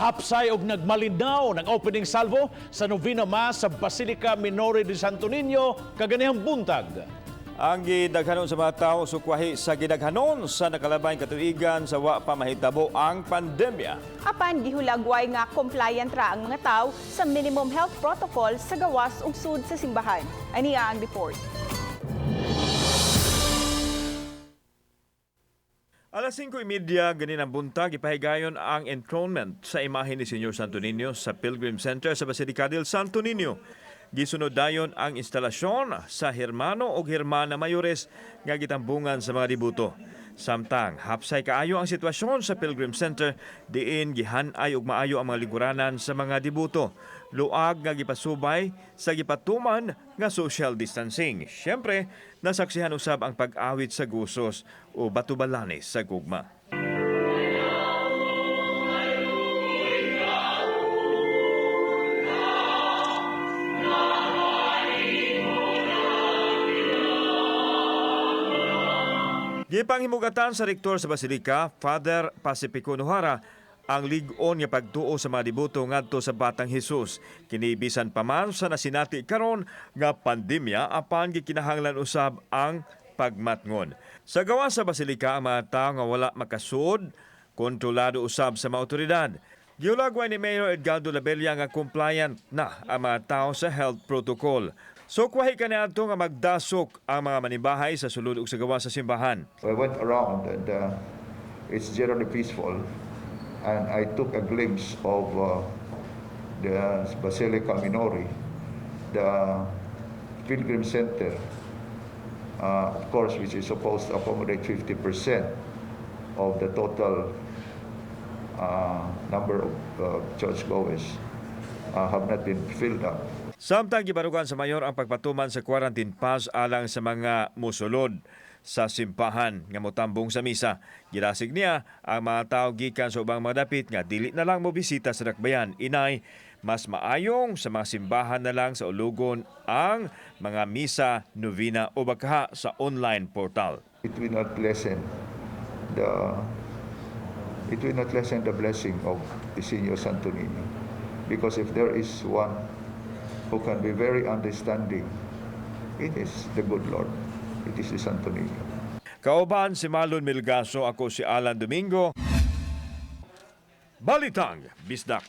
Hapsay og nagmalinaw ng opening salvo sa Novena Mass sa Basilica Minore de Santo Niño kaganihang buntag. Ang gidaghanon sa mga tao sukwahi sa gidaghanon sa nakalabay katuigan sa wa pa mahitabo ang pandemya. Apan gihulagway nga compliant ra ang mga tao sa minimum health protocol sa gawas ug sud sa simbahan. Aniya ang report. Alas 5:30 ganin ang buntag, ipahigayon ang enthronement sa imahe ni Senyor Santo Niño sa Pilgrim Center sa Basilica del Santo Niño. Gisunod dayon ang instalasyon sa Hermano o Hermana Mayores nga gitambungan sa mga dibuto. Samtang hapsay kaayo ang sitwasyon sa Pilgrim Center, diin gihanay og maayo ang mga liguranan sa mga dibuto. Luag nga gipasubay sa gipatuman nga social distancing. Siyempre, nasaksihan usab ang pag-awit sa gusos o batubalanes sa gugma. Gipanghimugatan sa rektor sa Basilika, Father Pacifico Nohara, ang lig-on nga pagtuo sa mga dibuto ngadto sa Batang Hesus. Kini bisan pa man sa nasinati karon nga pandemya, apan gikinahanglan usab ang pagmatngon. Sa gawa sa Basilika, ang mga tawo nga wala makasuod, kontrolado usab sa mga otoridad. Giulagway ni Mayor Edgardo Labella nga compliant na ang mga tao sa health protocol. So kwahi kaniadto nga magdasok ang mga manimbahay sa sulod ug sa gawas sa simbahan. I went around and it's generally peaceful. And I took a glimpse of the Basilica Minori, the Pilgrim Center, of course, which is supposed to accommodate 50% of the total number of churchgoers, have not been filled up. Samtang gibarugan sa mayor ang pagpatuman sa quarantine pass alang sa mga musulod sa simbahan nga motambong sa misa. Gidasig niya ang mga tao gikan sa ubang mga dapit nga dili na lang mobisita sa dakbayan. Inay, mas maayong sa mga simbahan na lang sa ulugon ang mga misa, novena o bakaha sa online portal. It will not lessen the blessing of the Senior Santo Niño, because if there is one who can be very understanding, it is the good Lord. It is the Santo Niño. Kauban si Marlon Milgaso, ako si Alan Domingo. Balitang Bisdak.